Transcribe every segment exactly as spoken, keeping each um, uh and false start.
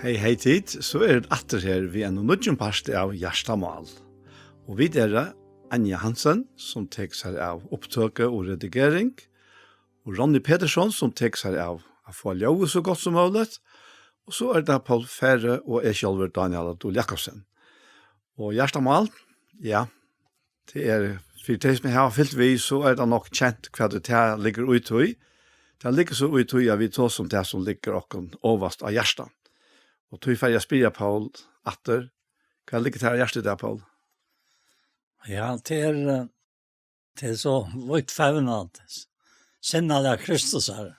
Hey, hey tit, so er vit aftur her við einum nýggjum parti av Hjartamál. Og vit eru Anja Hansen, sum tekur sær av upptøku og redigering, og Ronny Petersson, sum tekur sær av at fáa ljóðið so gott sum møguligt, og so er tað Poul Færø og eg sjálvur, Dánjal á Dul Jakobsen. Og Hjartamál, ja, tað er, fyri tey sum hava fylgt við, so er tað nokk kent, hvat tað liggur í tí. Tað liggur so í tí, at vit tosa um tað, sum liggur okkum ovast á hjarta. Og tí fari eg at spyrja Poul aftur, hvat liggur tær á hjarta í dag, Poul? Ja, tað er, eh, tað er so víðfevnandi. Sinnalag Kristusar.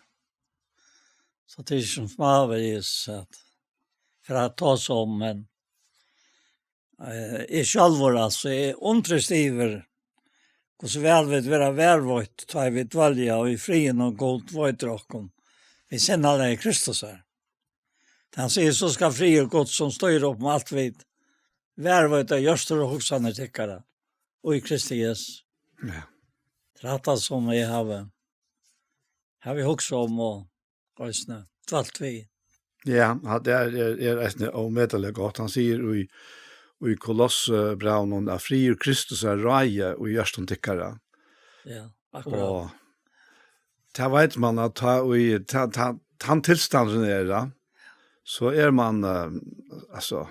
So tað er ikki sum smávegis at, fyri at tosa um, men, eh, eg sjálvur, altso, eg undrist yvir, hvussu væl vit verða varðveitt, tá ið vit dvølja í friðinum, Gud veitir okkum, við sinnalagi Kristusar. Hann sigur, so skal friður Guds, sum stýrir upp um alt vit, varðveita hjørtur og hugsanir tykkara í Kristi Jesu. Ja. Tað er hatta, sum eg havi, havi hugsað um og eisini dvalt við. Ja, hatta er, er, er eisini ómetaliga gott. Hann sigur í, í Kolossebrævinum, at friður Kristusar ráði í hjørtum tykkara. Ja, akkurát. Og tað veit man, at tá í, tá, tá, tann tilstandurin er, ja, so er man, eh, altso,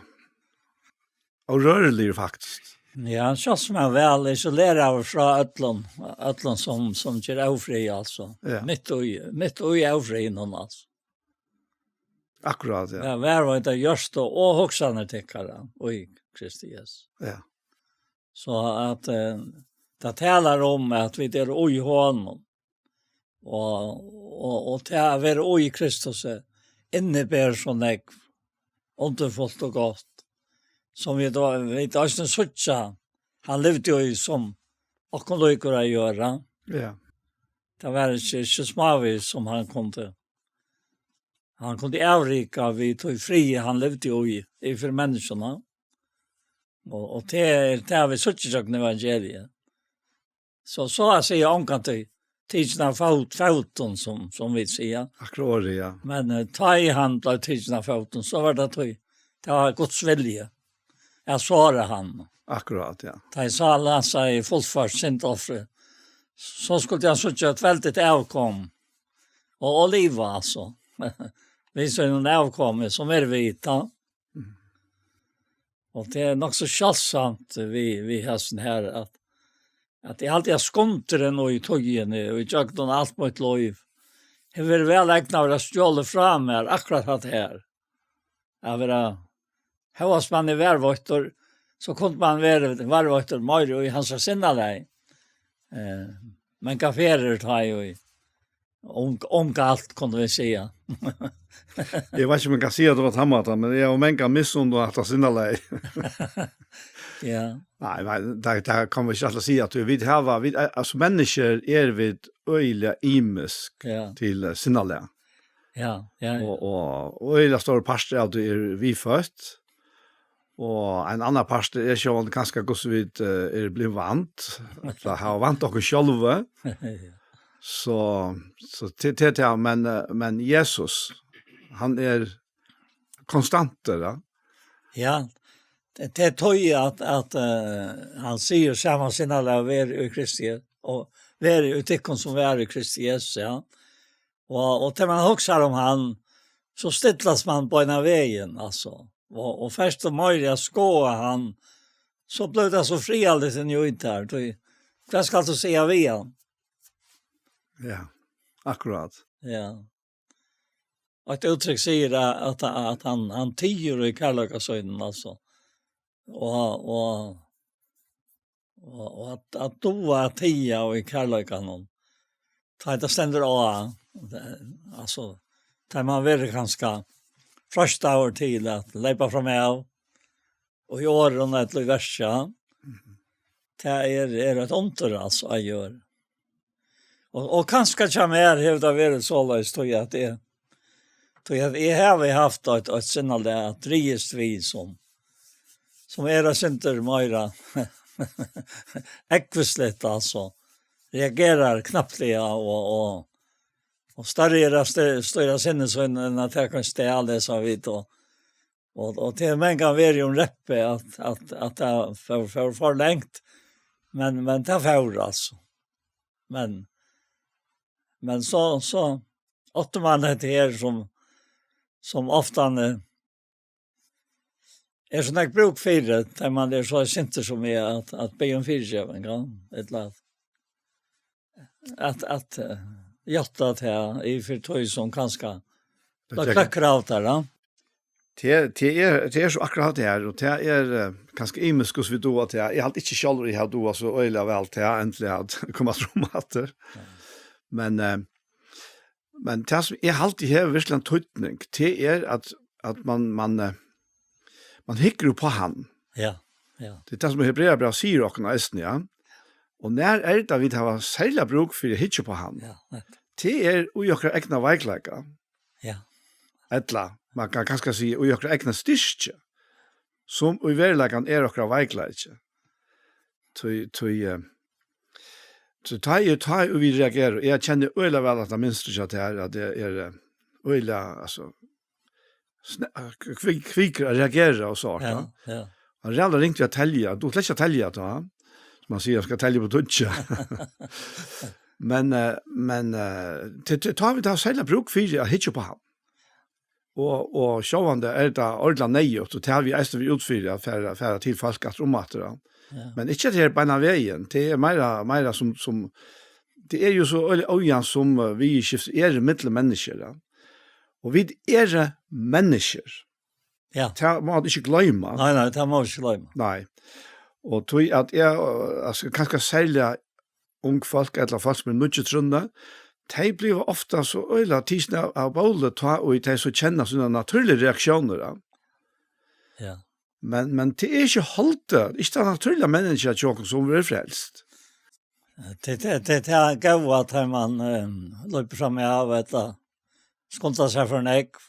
órørligur, faktiskt. Ja, hann sjálvt sum er væl isoleraður frá øllum, øllum sum, sum ger ófrið, altso. Ja. Mitt í, mitt í ófriðinum, altso. Akkurát, ja. Ja, varðveita hjørtu og hugsanir tykkara í Kristi Jesu. Ja. So at, eh, tað talar um, at vit eru í honum. Og, og, og til at vera í Kristus, eh, inniber so nógv undurfult og gott, sum vit tá, vit eisini síggja, hann livdi í, sum okkum líkur at gera. Ja. Tað var ikki, ikki smávegis, sum hann kundi, hann kundi avrika við tí friði, hann livdi í, í fyri menniskjuna. Og, og tað er tað, vit síggja gjøgnum evangeliet. So, so at siga, ongantíð tikin av fót-, fótum, sum, sum vit siga. Akkurát, ja. Men, eh, tá ið hann bleiv tikin av fótum, so var tað tí, tað var Guds vilji at sára hann. Akkurát, ja. Tá ið sál hansara er fullført, syndofrið, so skuldi hann síggja eitt veldigt avkom og, og liva, altso. Við sínum avkomi, sum er vit, tá. Mhm. Og tað er nokk so sjáldsamt við, við hesum her, at, at eg haldi, at skundurin í tíðini, og í gjøgnum alt mítt lív, hevur verið væl egnaður at stjólið frá mær akkurát hatta her. At vera, hóast man er varðveittur, so kundi man verið varðveittur meira í hansara sinnalagi. Eh, men hvat ferðir tá í um, um galt, kunnu vit siga. Eg veit ikki, um eg kann siga, at tað var tann mátan, men eg havi mangan missunnað hatta sinnalagið. Ja. Nei, nei, tað, tað kann vit ikki altíð siga, at vit hava, vit, eh, altso, menniskju eru vit øgiliga ymisk, ja, til, eh, sinnalag. Ja, ja, ja. Og, og, og øgiliga stórur partur av tí er viðføtt. Og ein annar partur er sjálvandi kanska hvussu vit, eh, eru blivin vant, ella hava vant okkum sjálvi. Ja. So, so til, til, til, men, eh, men Jesus, hann er konstantur, ja. Ja, tað, tað er tí at, at, eh, hann sigur, sama sinnalag veri í Kristi, og veri í tykkum, sum var í Kristi Jesus, ja. Og, og tá man hugsar um hann, so stillast man beinanvegin, altso. Og, og fyrst og meira at skoða hann, so blívur tað so friðarligt inni í tær, tí hvat skalt tú siga við hann? Ja, akkurát. Ja. Og eitt úttrykk sigur at, at, at hann, hann tigur í kærleika sínum, altso. Og, og, og, og at, at duga at tiga í kærleikanum. Tá tað stendur á, altso, tá man verður kanska freistaður til at leypa fram av, og í orðum ella í verki, mhm, tað er, er eitt undur, altso, at gera. Og, og kanska hjá mær hevur tað verið soleiðis, tí at eg, tí at eg havi havt eitt, eitt sinnalag at dragast við, sum, sum er eitt sindur meira ógvusligt, altso. Reagerar knappliga og, og, og størri er at stø-, stýra sinni sín enn at taka ein stað, lesa vit, og Og, og til meg kan være jo en reppe at, at, at det for, for, for lengt, men, men det for altså. Men, men så, så åtte man det her som, som ofte er, er sånn jeg bruk for det, der man er så sint som jeg, at, at be om fyrirgevning, ja, et eller annet. At, at, eh, hjertet til, i for tog som kanskje, Det da er kløkker av der, da. Til, til er, til er så akkurat det her, og til er uh, kanskje imisk hos vi då, at jeg, jeg har ikke selv i her då, så øyelig vel til jeg endelig har kommet fram at det. Men, uh, men til som jeg har alltid her virkelig en tydning, til er at, at man, man, uh, man hikker jo på han. Ja, ja. Det er det som Hebreerbrevet sier dere eisen, ja. Og når er det vi har særlig bruk for å hikke på han? Ja, nettopp. Det er jo akkurat egna veikleika. Ja. Ella, man kan kanskje si, og i okkara egna styrke, som í veruleikanum er okkara veikleiki. Tí, tí, eh, tí tá eg, tá eg, vit reagera, eg kenni øgiliga væl at tað minst ikki at her, at eg er, eh, øgiliga, altso, sne-, kvi-, kvikur at reagera og so, ja, ja. Hann ræðuliga ringt við at telja, tú klarar ikki at telja tá, sum man sigur, skal telja upp á tíggju. Men, eh, men, eh, tí, tí, tá vit hava serliga brúk fyri at hyggja upp á hann. Og, og sjálvandi er tað ordiliga neyðugt, og tað hava vit eisini verið út fyri at fara, fara til fólk aftur um aftur, ja. Ja. Men ikki at tað er beinanvegin, tað er meira, meira sum, sum, tað er jú so øgiliga ójavnt sum, eh, viðurskift er millum menniskju, ja. Og vit eru menniskju. Ja. Tað má man ikki gloyma. Nei, nei, tað má man ikki gloyma. Nei. Og tí at eg, eh, altso, kanska serliga ung fólk, ella fólk sum eru nýggj í trúnni, tey blíva ofta so øgiliga tikin av, av bóli, tá og tey so kenna sínar natúrligu reaktiónir, ja. Ja. Men, men tað er ikki holdið, ikki tað natúrliga menniskjað hjá okkum sum verður frelst. Tað, tað, tað, tað er góða at man, eh, loypur fram av ella skundar seg for nógv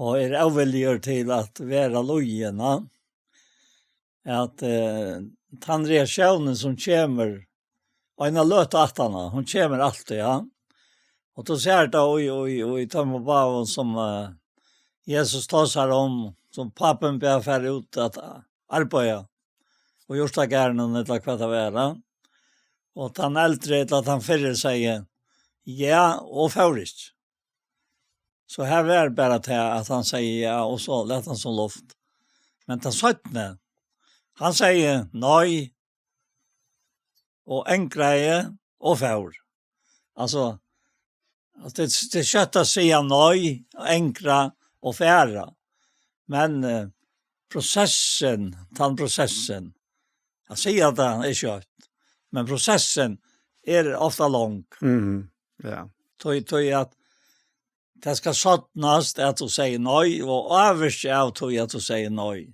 og er óviljugur til at vera lýðin, ja. At, eh, tann reaktiónin sum kemur eina løtu aftaná, hon kemur altíð, ja. Og tú sært tað í, í, í teimum báðum sum, eh, Jesus tosar um, sum pápin bað fara út at arbeiða, og jurtagarðinum, ella hvat tað var, ja. Og tann eldri, ella tann fyrri, segði, ja, og fór ikki. So her var bara tað, at hann segði ja, og so læt hann sum luft. Men tann seinni, hann segði nei, og angraði, og fór. Altso, at tað, tað er skjótt at siga nei, og angra, og fara. Men, eh, prosessin, tann prosessin, at siga tað er skjótt, men prosessin er ofta long. Mhm, ja. Tí, tí at tað skal sodnast at tú sigur nei, og ávirki av tí at tú sigur nei.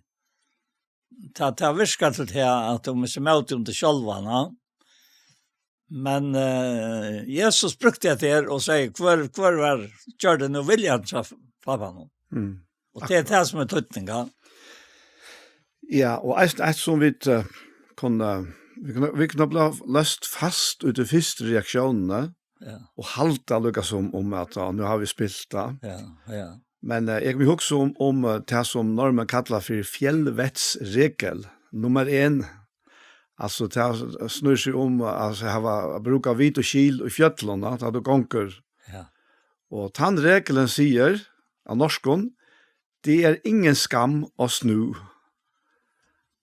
Tað, tað virkar til tað at tú missir mótið um teg sjálvan, ja. Men, eh, Jesus brúkti tað her og segði, hvør, hvør var, gjørdi nú viljan hjá Pápanum? Mm. Og tað er tað sum er týdninga. Ja, og eitt, eitt sum vit, eh, kunnu, vit kunnu, vit kunnu blíva løst fast út í fyrstu reaktiónini, ja, og halda líka sum um at, ja, nú hava vit spilt tað. Ja, ja. Men, eh, eg vil hugsa um, um, eh, tað sum norðmenn kalla fyri fjellvettsregel, nummar ein. Altso, tað snýr seg um, altso, hava, at brúka vit og skil í fjøllunum, tá tú gongur. Ja. Og tann regelen sigur, á norskum, det er ingen skam å snu.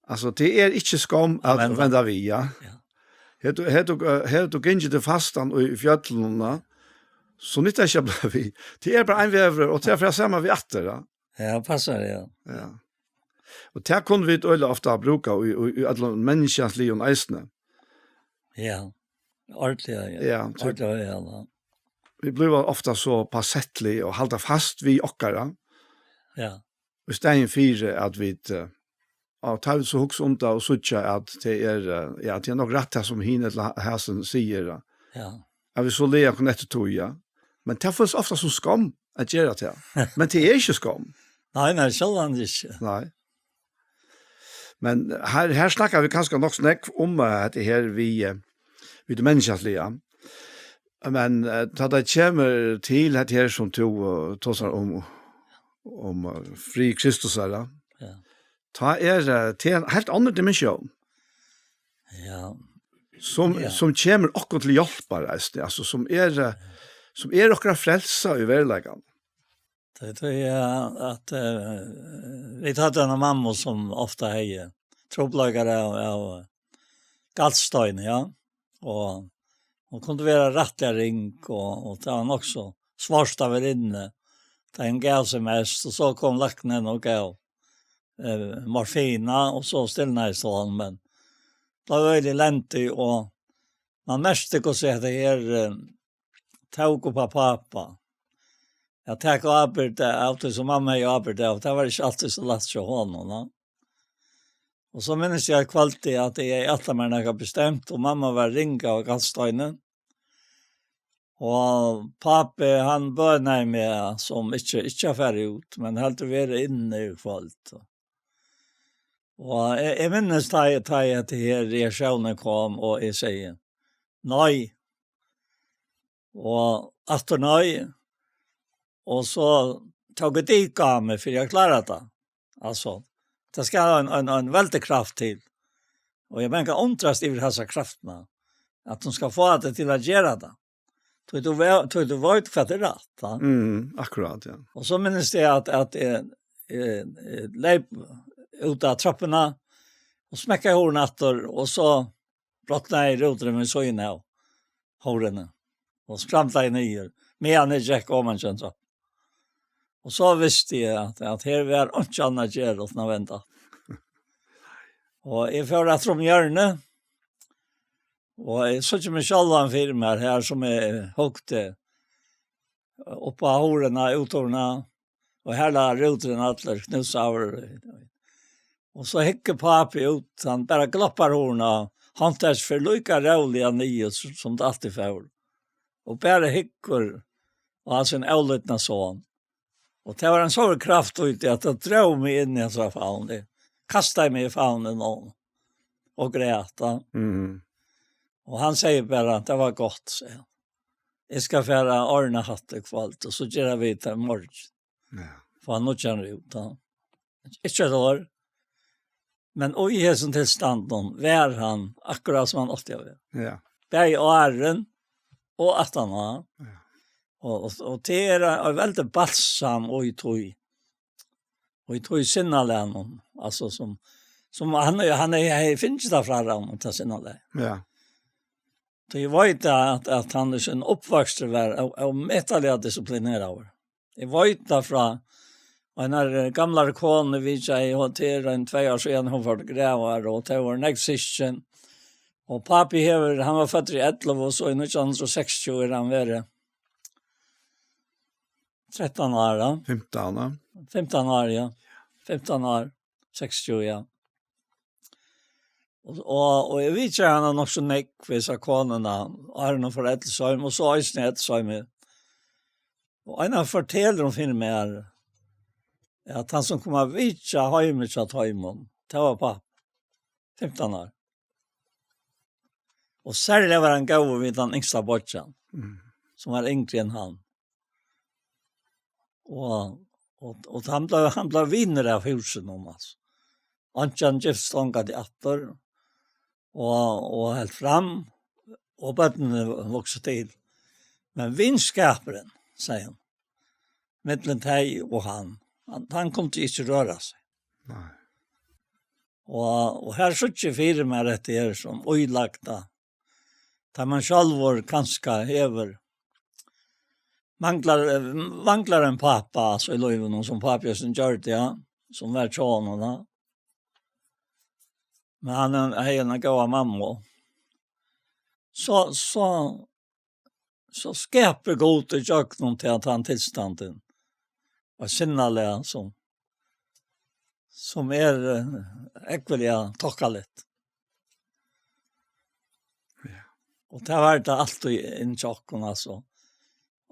Altso, tað er ikki skomm at venda, venda við, ja. Ja. Hevur tú, hevur tú, eh, hevur tú gingið til fastan í fjøllunum, ja? So nyttar ikki at blíva við. Tað er bara ein vegur, og tað er fyri sama við aftur, ja. Ja, passar, ja. Ja. Og tað kunnu vit øgiliga ofta brúka í, í, í øllum menniskjaligum eisini. Ja. Ordiliga, ja. Ja, so ordiliga, ja, ja. Vit blíva ofta so påsettlig og halda fast við okkara. Ja. Í staðin fyri at vit, eh, og tá vit so hugsa um tað og síggja at tað er, eh, ja, tað er nokk rætt tað sum hin ella ha-, hasin sigur, ja. Ja. At vit so laga okkum eftir tí, ja. Men tað følist ofta sum skomm at gera tað. Men tað er ikki skomm. Nei, nei, sjálvandi ikki. Nei. Men her, her snakka vit kanska nokk so nógv um, eh, hetta her við, eh, við tað menniskjaliga. Men, eh, tá tað kemur til hetta her sum tú, eh, tosar um, um eh, frí Kristus, er det? Ja. Ta er, eh, til en helt annen dimensjon, Ja. Som, Ja. Som kommer okkur til hjálpar, eisini, altså, som er, eh, som er okkara frelsa í veruleikanum. Det tror jeg at uh, vi tatt en mamma som ofte har trobladgar av, av gallstein, ja. Og hon kunne være rettelig ring, og, og det var nok så svårt å være inne. Da hun gav seg mest, og så kom laknen og gav eh, morfina, og så stilnaðist hon, men det var veldig lentig, og man merkte hvordan det her eh, tok opp av pappa. Jeg tok arbeid av det som mamma gjorde arbeid av, det var ikke alltid så lett å ha noen. Da. Og så minnes jeg kvalitet at jeg alltid mer noe bestemt, og mamma var ringa og galt støyne. Og pappa, han bønade meg som ikke, ikke å fære ut, men helt å være inne i kvalitet. Og jeg, jeg minnes da jeg, da jeg til her reaksjonen kom, og jeg sier, nei. Og atter nei. Og så tog jeg det av meg, for jeg klarer det. Altså, det skal en, en, en veldig kraft til. Og jeg mener, undres i disse kraftene, at de skal få det til å gjøre det. Tror du, vet- tror du vet hva det er rett, da? Mm, akkurat, ja. Og så minnes jeg at, at jeg, jeg, jeg løp ut av trappene, og smekket hornet etter, og så brøt jeg rotene med søgene av hårene, og skramlet jeg ned, medan jeg gikk om en kjønn trapp. Og så visste jeg at, at her var ikke annet gjør uten å vente. Og jeg fører etter om hjørnet, og jeg så ikke meg selv han fyrer meg her, som jeg hukte oppe av horene, uthorene, og her la rotene alle knusa over. Og så hikker papi ut, han bare glappar horna, han tar seg for lykke rolig han i, som det alltid får. Og bare hikker, og har sin avløtna sånn. Og det var en så kraft ut i at det drev meg inn i en sånn favn. Det kastet meg i favnen og, og græt. Da. Mm. Og han sier bare, det var godt, sier han. Jeg skal fære ordne hatt i kveld, og så gjør vi det i morgen. Ja. For han nå kjenner ut, da. Ikke et år. Men og i hessen tilstanden var han akkurat som han ofte gjør. Ja. Begge åren og at han var. Ja. Og, og, og det er en veldig balsam og i tog. Og i tog sinnelægen, altså som, som han, er- han er, jeg finner ikke det fra ham, til sinnelægen. Ja. Så jeg vet at, at han i sin oppvokst var og, og metallig disciplineret over. Jeg vet det fra og en av gamle kone vi ikke har hatt her, en tve år siden hun fotograferte, og det var next session. Og papi hever, han var født i elleve, og så i nitten hundre og seksogtjue er han vært tretton år, da. Femten, da. Femten år, ja. Femten år, seksogtjue, ja. Og, og, og jeg vet ikke, han har nok så nekk, hvis jeg konen da, har noen for eldre søm, og så har jeg snedt søm. Og en av forteller om film er, er at han som kom av vitsa hjemme til Tøymon, det var på femten år. Og særlig var han gav vidt den yngste bøtjen, mm, som var yngre enn han. Og, og, og han ble, han ble vinner av huset om, altså. Han kjente gift stånga til atter, og, og helt fram, og bøttene vokste til. Men vinskaperen, sier han, mellom deg og han, han, han kom til ikke røre seg. Nei. Og, og her sitter fire med dette her som ødelagte. Da man selv kanskje hever, mangler, eh, mangler en pappa, altså i livet, noen som pappa som gjør det, ja, som er tjående, da. Men han er, er en god mamma. Så, så, så skaper Gud i kjøkkenen til at han tilstanden. Og sinnelægen som, som er eh, ekvelig ja, tokka litt. Ja. Og det var det alt i en kjøkken, altså.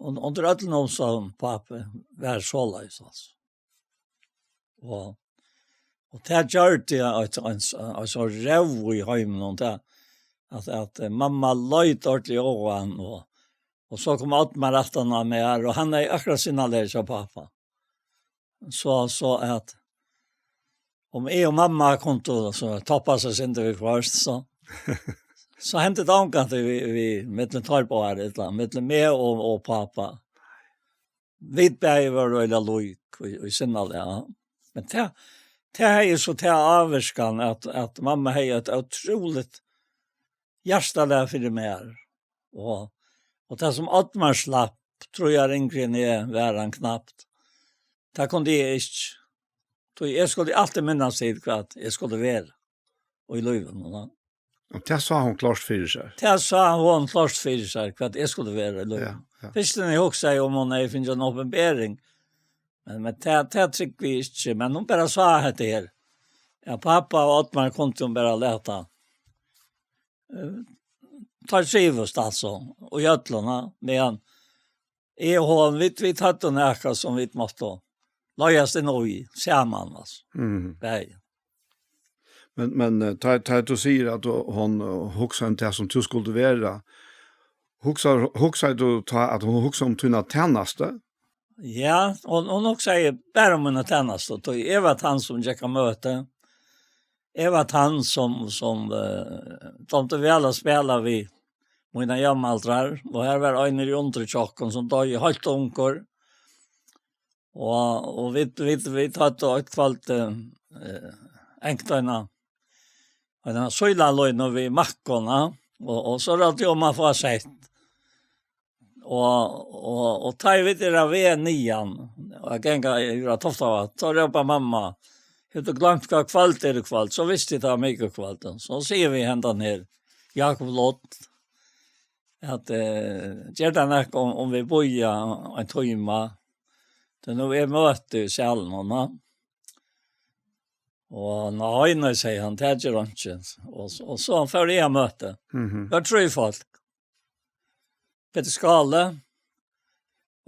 Og, og det er alt noe som pappa var så løs, altså. Og, og det gjør det at en, en så rev i heimen, og det, at, at eh, mamma løy dårlig over han, og, og så kom Oddmar at han var med her, og han er akkurat sinnelægen som pappa. So, so at um eg og mamma kundu so toppa seg sindur við hvørt, so, so hendi tað ongantíð við, við millum tveir báðar, ella millum meg og, og pápa. Vit bæði vóru øgiliga lík í, í sinnalag, ja. Men tað, tað hevði so ta ávirkan at, at mamma hevði eitt ótrúligt hjartalag fyri mær. Og, og tað sum Oddmar slapp, trý ár yngri enn eg var hann knapt, tað kundi eg ikki. Tí eg skuldi altíð minnast til, hvat eg skuldi vera í lívinum, ja. Og tað sá hon klárt fyri sær. Tað sá hon klárt fyri sær, hvat eg skuldi vera í lívinum. Ja, ja. Fyrst, tá eg hugsaði um, hon hevði fingið eina opinbering. Men, men tað, tað trúgvi eg ikki, men hon bara sá hetta her. Ja, pápa og Oddmar kundu hon bara lata. Eh, teir trivust, altso, og í øllum, ja. Men eg og hon, vit, vit høvdu nakað sum vit máttu leiðast inn í, saman, altso. Mhm. Bæði. Men, men, eh, tá, tá tú sigur at hon, hon, eh, hugsar um tað sum tú skuldi vera, hugsar, hugsar tú tá at hon hugsar um tína tænastu? Ja, hon, hon hugsaði bara um mína tænastu. Tí eg var tann sum gekk á møti. Eg var tann sum, sum, eh, dámdi væl at spæla við mínar javnaldrar. Og her var ein niðri í Undri hjá okkum sum doyði heilt ungur. Og, og vit, vit, vit høvdu eitt kvøld, eh, enkt eina, eina sílalínu við makkuna, og, og so ræddi um at fáa sett. Og, og, og tá vit eru á veg niðan, og at ganga yvir á Toftavatn, so rópar mamma: "Hevur tú gloymt, hvat kvøld er í kvøld?" So visti eg, tað var mikukvøld. So sigi eg við hendan her, Jakob Lund, at, eh, ger tað nakað um, um vit bíða ein tíma? Tí nú er møti í salinum, va? Og nei, nei, segði hann, tað ger einki. Og, og so fór eg á møti. Mhm. Var trý fólk. Petur Skále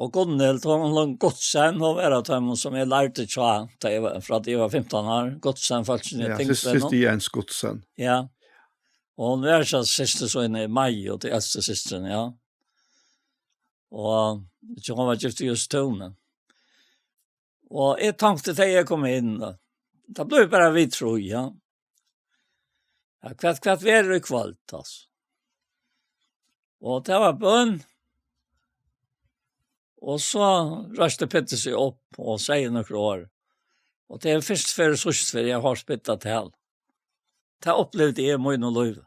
og Gunnhild, hon, hon Gottsen, hon var av teimum sum eg lærdi hjá, tá eg var, frá at eg var fimtan ár. Gottsen, fólkini í Ja, sys-, Tingvellinum. Systir Jens Gottsen. Ja. Og hon var hjá systur síni, Maja, og til elstu systrin, ja. Og ikki hon var gift í Østúni. Og eg tenkti, tá eg kom inn, tá bleiv bara vit trý, ja. Ja, hvat, hvat verður í kvøld, altso? Og tað var bøn. Og so reisti Petur seg upp og segði nøkur orð. Og tað er fyrst ferð og síðst ferð, eg havi hoyrt Petur tala. Tað upplivdi eg í mínum lívi.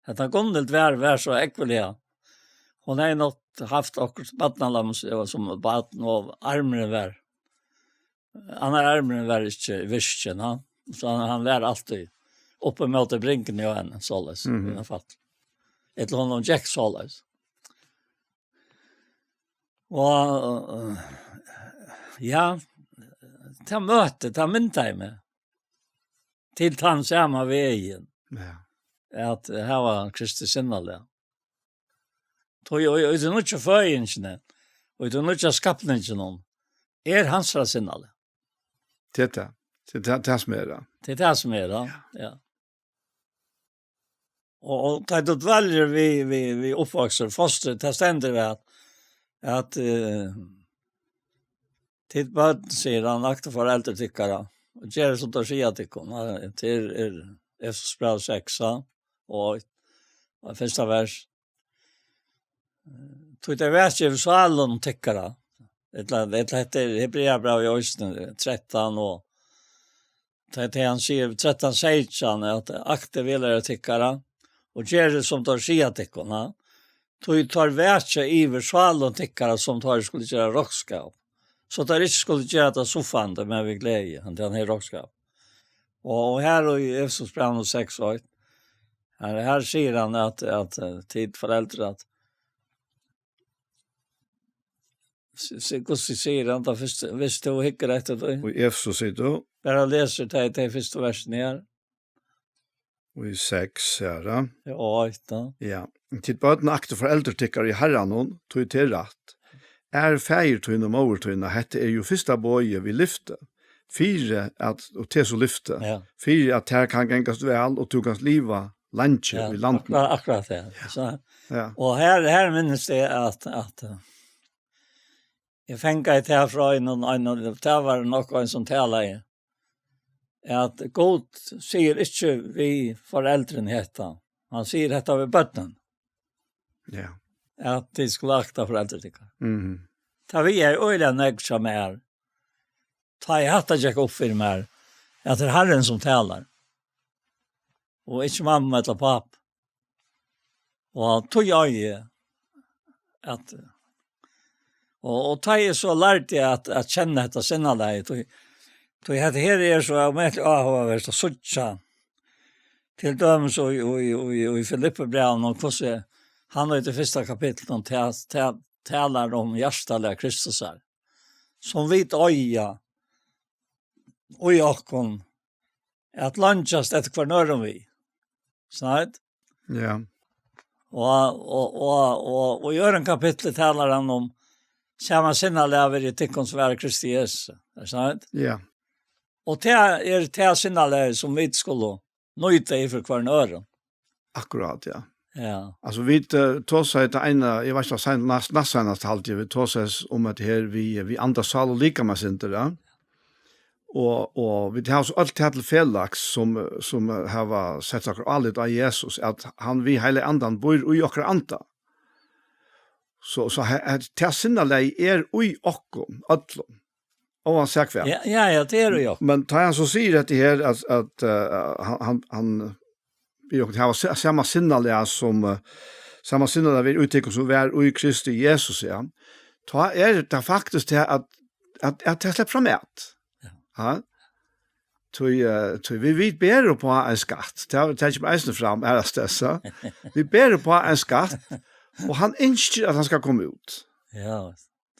Hetta Gunnhild var, var so ógvuliga. Hon hevði nokk havt okkurt barnalammus, eg var sum barn, og armurin var, annar armurin var ikki virkin, ha? So hann, hann var altíð uppi móti bringuni á henni, soleiðis, Mhm. í hvørt fall. Ella hon, hon gekk soleiðis. Og, eh, ja, tað møtið, tað myndaði meg til tann sama vegin, Ja. at hava Kristi sinnalag. Tí, og, og í tí nýggju føðingini, og í tí nýggja skapninginum, er hansara sinnalag. Tað er tað. Tað er tað, tað sum er, ja. Tað er tað sum er, ja. Ja. Ja. Og, og tá tú dvelur við, við, við uppvøkstur, fostur, tað stendur at, at, eh, tit børn, sigur hann, aktið foreldur tykkara, og gerið sum teir siga tykkum. Ja, tað er, er Efesusbræv seks, ja, og, og fyrsta vers. Tí teir vekja yvir sálum tykkara. Ella, ella hetta er Hebreabrævið eisini, trettan og, tá, tá hann sigur, trettan seytjan, at aktið vegleiðara tykkara, og gerið sum teir siga tykkum, ha? Tí teir vekja yvir sálum tykkara, sum teir skulu gera roknskap. So teir ikki skulu gera tað suffandi, men við gleði, hann, hann hevur roknskap. Og, og her í Efesusbrævinum seks og eitt, her, her sigur hann at, at, eh, tit foreldur at, s-, s-, hvussu sigur hann tað fyrst, viss tú hyggur eftir tí? Og í Efesus sigur tú? Bara lesur tey, tey fyrstu versini her. Og í seks, her, ja. Ja, og eitt, ja. Ja. Tit børn, aktið foreldur tykkara í Harranum, tí tað er rætt. Ær faðir tín og móður tína, hetta er jú fyrsta boðið við lyfti, fyri at, og tað er so lyfti, Ja. fyri at tær kann gangast væl, og tú kanst liva leingi Ja, í landinum. akkurat, akkurat tað. So, Ja. og her, her minnist eg at, at, eh, Eg fekk tað frá einum, einum, tað var nokk ein sum talaði, at Gud sigur ikki við foreldrini hetta. Hann sigur hetta við børnini, Ja. at tit skulu akta foreldur tykkara. Mhm. Tað vigaði øgiliga nógv hjá mær. Tá ið hatta gekk upp fyri mær, at tað er Harrin sum talar, og ikki mamma ella pápi. Og tí eigi eg at, og, og tá eg so lærdi at, at kenna hetta sinnalagið, tí, tí hetta her er so ómetaliga áhugavert at síggja. Til dømis í, í, í, í Filippibrævinum, hvussu hann í tí fyrsta kapitlinum ta-, ta-, talar um hjartalag Kristusar, sum vit eiga í okkum at leingjast eftir hvørjum øðrum við. Snart. Ja. Og, og, og, og, og í øðrum kapitli talar hann um sama sinnalag verði tykkum sum er í Kristi Jesu. Er snart. Ja. Og tað er tað sinnalag sum vit skulu nýta í fyri hvørjum øðrum. Akkurát, ja. Ja. Altso, vit, eh, tosa hetta eina, eg veit ikki, sein-, næst, næst seinast haldi eg, vit tosa um at her við, við anda, sál og likama sindur, ja. Og, og vit hava so øll tað til felags sum, sum hava sett okkara álit á Jesus, at hann við heilaga andan býr í okkara anda. So, so he-, he-, tað sinnalagið er í okkum, øllum. Óansæð hvat. Ja, ja, ja, tað er í okkum. Men tá hann so sigur hetta her, at, at, eh, hann, hann, hann við okkum hava sa-, sama sinnalag sum, eh, sama sinnalag verði í tykkum sum var í Kristi Jesus, ja. Tá er tað faktiskt tað at, at, at tað sleppur fram at. Ja. Ja. Tí, eh, tí vit, vit bera upp á ein skatt. Tað, tað kemur eisini fram, er at stessa. Vit bera upp á ein skatt, og hann ynskir at hann skal koma út. Ja.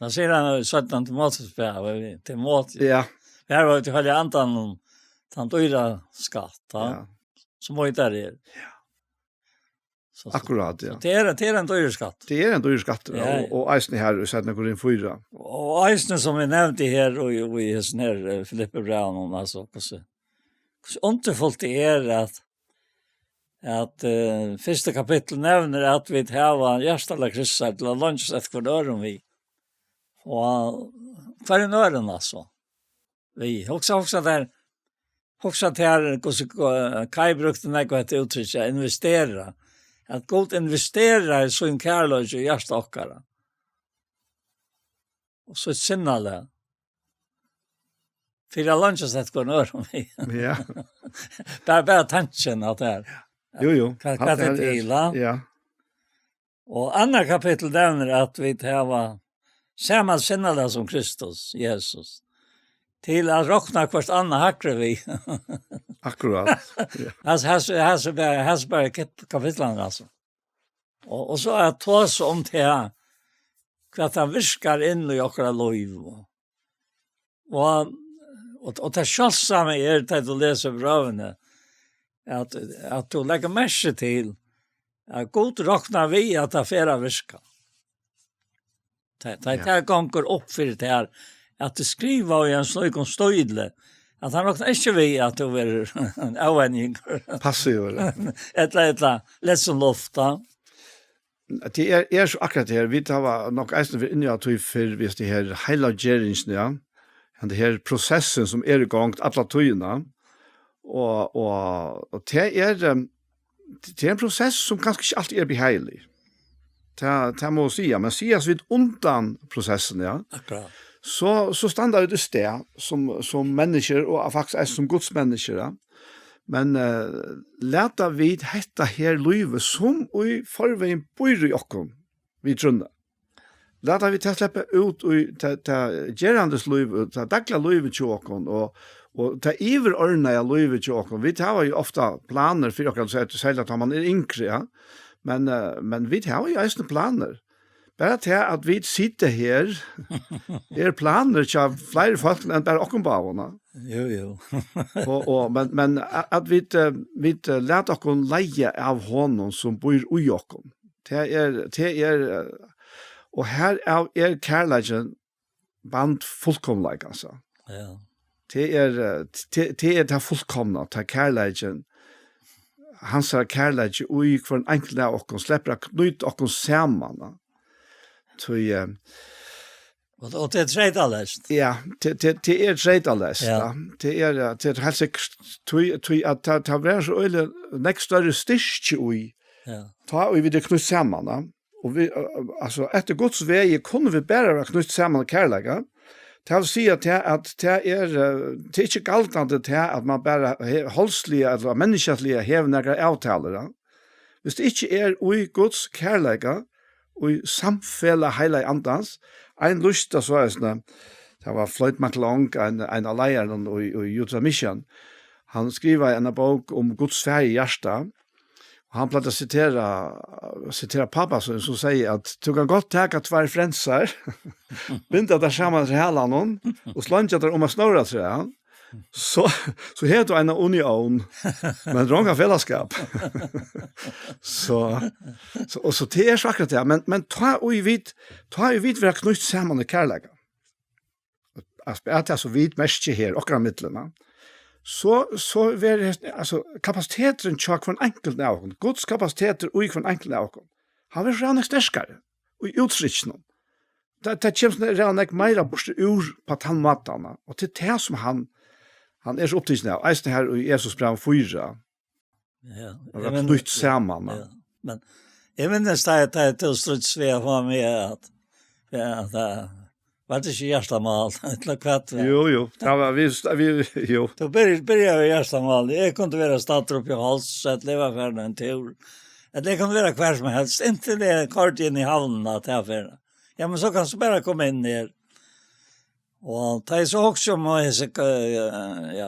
Hann sigur hann í seinna Timoteusbrævi, Timoteus. Ja. Her var til heilaga andan um tann dýra skatt, ja. Ja. Sum vit er. Ja. So, so, Akkurát, ja. So tað er, tað er ein dýr skatt. Tað er ein dýr skatt, ja, ja, og, og eisini her í seinna Korint fýra. Og eisini sum eg nevndi her, og, og í hesum her, eh, Filippibrævinum, altso, hvussu, hvussu undurfult tað er at, at, eh, fyrsta kapittul nevnir at vit hava hjartalag Kristusar til at leingjast eftir hvørjum øðrum við. Og hvørjum øðrum, altso. Við, hugsa, hugsa tær, hugsa tær, hvussu K-, Kaj brúkti nógv hetta úttrykk, at investera. At Gud investerar sín kærleika í hjarta okkara. Og sítt sinnalag. Fyri at leingjast eftir hvørjum øðrum. Ja. Bara, bara tankin at tað er. Jú, jú. Hvat, hvat er til, ja? Ja. Og annað kapittul nevnir at vit hava sama sinnalag sum Kristus, Jesus, til at rokna hvørt annað hægri við. Akkurát. Ja. Altso, hesi, hesi bara, hesi bara kap-, kapitlarnir, altso. Og, og so at tosa um tað, hvat tað virkar inn í okkara lív. Og, og, og tað sjáldsamma er, tá tú lesur brøvini, at, at tú leggur merki til, at Gud roknar við, at tað fer at virka. Tað, tað, Ja. tað gongur upp fyri tær, at tú skrivar í ein slíkum stíli, at hann roknar ikki við, at tú verður ein avvenjingur. Passivur. Ella, ella, lett sum luft, ja. Tað er, er so akkurát tað her. Vit hava nokk eisini verið inni á tí fyrr, við tað her heilaggeringina, ja. Henda her prosessin sum er í gongd alla tíðina. Og, og, og tað er, em, tað er ein prosess sum kanska ikki altíð er behaglig. Tað, tað má eg siga, men sigast vit undan prosessin, ja. Akkurát. So, so standa vit í stað sum, sum menniskjur og faktiskt eisini sum Guds menniskjur, ja. Men, eh, lata vit hetta her lívið, sum í forvegin býr í okkum, við trúnni. Lata vit tað sleppa út í tað, tað gerandis lív, tað dagliga lívið hjá okkum, og, og tað yvirordnaða lívið hjá okkum. Vit hava jú ofta planir fyri okkara, serliga tá man er yngri, ja. Men, eh, men vit hava jú eisini planir. Bara tað at vit sita her, er planir hjá fleiri fólk enn bara okkum báðum, ja. Jú, jú. Og, og, men, men a-, at vit, eh, vit, eh, lata okkum leiða av honum sum býr í okkum. Tað er, tað er, eh, og herav er kærleikin band fullkomleikans, altso. Ja. Tað er, eh, tað, tað er tað fullkomna, tað kærleikin. Hansara kærleiki í hvørjum einkultum av okkum sleppur at knýta okkum saman, ja. Tí, eh, Og, og tað er treytaleyst. Ja, tað, tað, tað er treytaleyst, Ja. ja. Tað er, eh, tað er heilt sikkert, tí, tí at tað, tað verður so øgiliga nógv størri styrki í, Ja. tá ið vit eru knýtt saman, ja. Og vit, eh, eh, altso, eftir Guds vegi kunnu vit bara vera knýtt saman í kærleika. Tað vil siga tað at tað er, eh, tað er ikki galdandi tað at man bara he-, holdsliga ella menniskjaliga hevur nakrar avtalur, ja. Hvis tað ikki er í Guds kærleika, í samfelag Heilaga Andans, ein lýsti so eisini, tað var Floyd McClung, ein, ein av leiðarunum í, í Utah Mission. Hann skrivaði eina bók um Guds faðir hjarta, og hann plagdi at sitera, sitera pápa sín, sum segði at tú kann gott taka tveir frensar, binda teir saman til halanum og sleingja teir um eitt snóratrað, so, so hevur tú eina unión, men rongan felagsskap. So, so, og so tað er so akkurát tað, men, men tá ið vit, tá ið vit verða knýtt saman í kærleika, at, at tað sum vit merkja her, okkara millum, ja, so, so verður, altso, kapasiteturin hjá hvørjum einkultum av okkum, Guds kapasitetur í hvørjum einkultum av okkum, hann verður so nógv sterkari í úttrykkinum. Tað, tað kemur so nógv meira burtur úr á tann mátan, ja. Og tað er tað sum hann, hann er so upptikin av. Eisini her í Efesusbrævinum fýra. Ja, At eg vera meini, knýtt saman, ja. ja. Men eg minnist, tá eg, tá eg til slutt svei at fáa meg at, ja, at, eh, var tað ikki hjartamál, ella hvat var? Jú, jú, tað var, vit, vit, jú. Tú byrjar, byrjar við hjartamál. Eg kundi vera staddur uppi á Hálsi, ella eg var farin ein túr. Ella eg kundi vera hvar sum helst, inntil eg koyrdi inn í havnina, at eg fer. Ja, men so kanst tú bara koma inn her. Og tá eg so hugsi um hesi, eh, ja,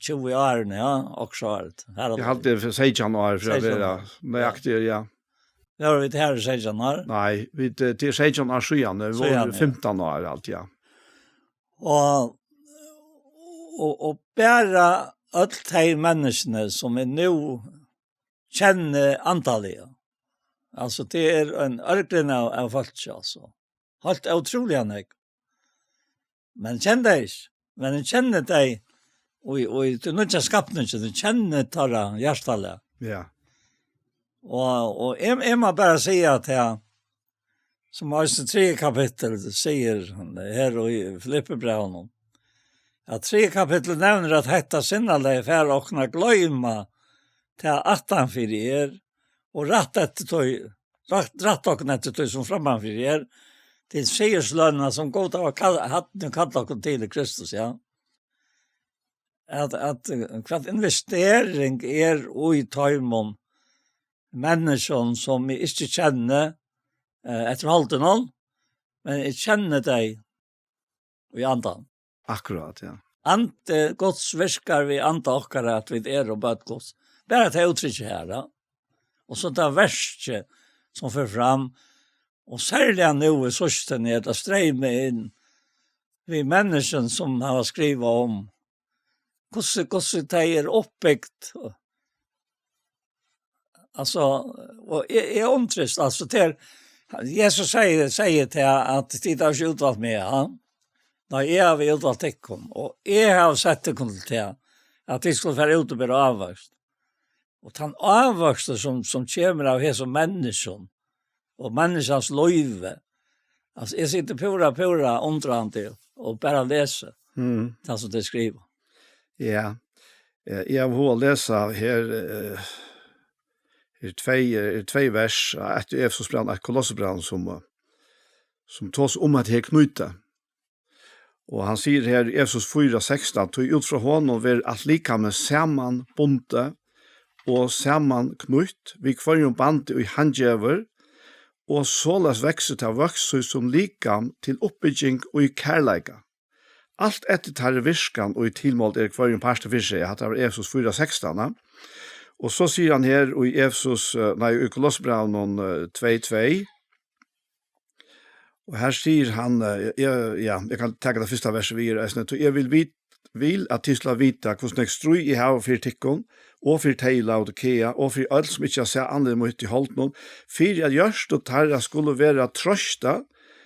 tjúgu árini, ja, og so alt. Her Eg haldi fyri seytjan ár, fyri at Seytjan vera ár. nøyaktig, ja. Ja, vit her í seytjan ár. Nei, vit, eh, til seytjan ár síðan, vit vóru Síðan, ja. fimtan ár alt, ja. Og, og, og bara øll tey menniskjuni, sum eg nú kenni andaliga. Altso, tað er ein ørgrynna av, av fólki, altso. Heilt ótrúliga nógv. Men kenni tey ikki. Men eg kenni tey, og, og í tí nýggja skapningi, eg kenni teirra hjartalag. Ja. Og, og eg, eg má bara siga at her, sum eisini triðja kapittul sigur her í Filippibrævinum, at triðja kapittul nevnir, at hetta sinnalagið fær okkum at gloyma tað aftanfyri er, og rætt eftir tí, rætt, rætt okkum eftir tí, sum frammanfyri er, til sigurslønina, sum Gud hevur kall-, hatt nú kallað okkum til í Kristus, ja. At, at, eh, hvat investering er í teimum menniskjum, sum eg ikki kenni, eh, eftir holdinum, men eg kenni tey í andan. Akkurát, ja. Andi Guds virkar við anda okkara, at vit eru børn Guds. Bara tað úttrykki her, ja. Og so tað verki sum fer fram, og serliga nú í síðstuni, er tað streymað inn við menniskjum sum hava skrivað um, hvussu, hvussu tey eru uppbygd. Altso, og eg, eg undrist, altso, til, Jesus sigur, sigur til at tit hava ikki útvalt meg, ja. Nei, eg havi útvalt tykkum, og eg havi sett tykkum til tað, at tit skulu fara út og bera ávøkst. Og tann ávøkstur, sum, sum kemur av hesum menniskjum, og menniskjans lívi, altso, eg siti púra, púra undrandi og bara lesi Mm. tað, sum tey skriva. Ja. Eh, eg havi hug at lesa her, eh, er tvey, er tvey vers, eitt í Efesusbrævinum, eitt Kolossebrævinum, sum, eh, sum tosa um at her knýta. Og hann sigur her í Efesus fýra sekstan: "Tí út frá honum verður alt likamið samanbundið og samanknýtt við hvørjum bandi, ið hann gevur, og soleiðis veksur tað vøkst sín sum likam til uppbygging í kærleika. Alt eftir teirri virkan, ið tilmáld er hvørjum parti fyri seg." Hatta var Efesus fýra sekstan, ja. Og so sigur hann her í Efesus, eh, nei, í Kolossebrævinum, eh, tvey tvey, og her sigur hann, eh, eg, ja, eg kann taka tað fyrsta versið við her eisini: "Tí eg vil vit-, vil at tit skulu vita, hvussu nógv stríð eg havi fyri tykkum, og fyri tey í Laodikea, og fyri øll, sum ikki hava sæð andlit mítt í holdinum, fyri at hjørtu teirra skulu vera troystað,